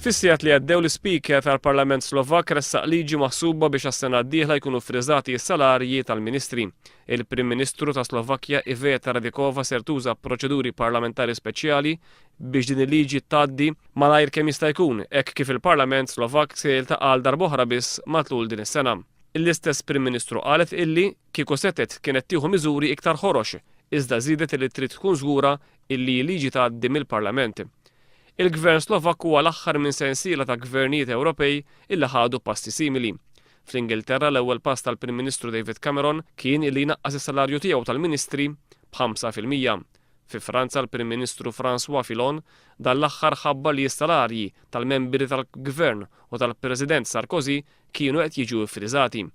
Fis-sigħat li għaddew l-Ispeaker tal-Parlament Slovakk ressaq liġi maħsuba biex għas-sena d-dieħla jkunu ffriżati s-salarji tal-Ministri. Il-Prim Ministru ta' Slovakkja Iveta Radikova ser tuża proċeduri parlamentari speċjali biex din il-liġi tgħaddi malajr kemm jista' jkun hekk kif il-Parlament Slovakk se jiltaqa' għal darb'oħra biss matul din is-sena. L-istess Prim Ministru qalet illi, kieku setgħet, kienet tieħu miżuri iktar ħorox, iżda żiedet illi trid tkun żgura illi l-liġi tgħaddi mill-Parlament. Il-Gvern Slovakk huwa l-aħħar minn sensiela ta' gvernijiet Ewropej illi ħadu passi simili. Fl-Ingilterra l-ewwel pass tal-Prim Ministru David Cameron kien illi jnaqqas is-salarju tiegħu tal-ministri b'5%. Fi Franza l-Prim Ministru François Fillon dan l-aħħar ħabbar li s-salarji tal-membri tal-Gvern u tal-President Sarkozy kienu qed jiġu ffriżati.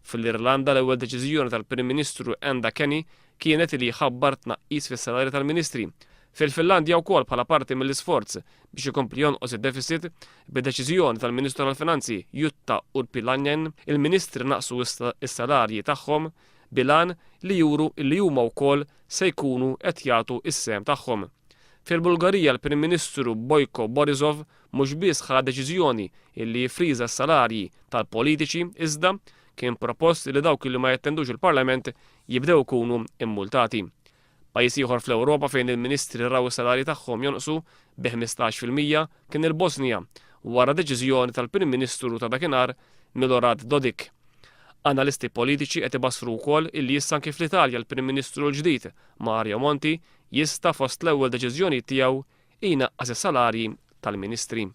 Fl-Irlanda l-ewwel deċiżjoni tal-Prim Ministru Enda Kenny kienet li jħabbar tnaqqis fis-salarji tal-ministri. Fil-Finlandja wkoll bħala parti mill-isforz biex ikompli jonqos id-deficit, bid-deċiżjoni tal-Ministru tal-Finanzi Jutta Urpilainen, il-ministri naqsu s-salarji tagħhom bil-għan li juru li huma wkoll se jkunu qed jagħtu s-sehem tagħhom. Fil-Bulgarija l-Prim Ministru Boyko Borisov mhux biss ħa deċiżjoni li jiffriża s-salarji tal-politiċi iżda kien propost li dawk li ma jattendux il-Parlament jibdew ikunu immultati. Pajjiż ieħor fl-Ewropa fejn il-ministri raw is-salarji tagħhom jonqsu bi 15% kien il-Bosnija wara deċiżjoni tal-Prim Ministru ta' dakinhar Milorad Dodik. Analisti politiċi qed ibassru wkoll illi issa anki fl-Italja l-Prim Ministru l-ġdid Mario Monti jista' fost l-ewwel deċiżjonijiet tiegħu jnaqqas is-salarji tal-ministri.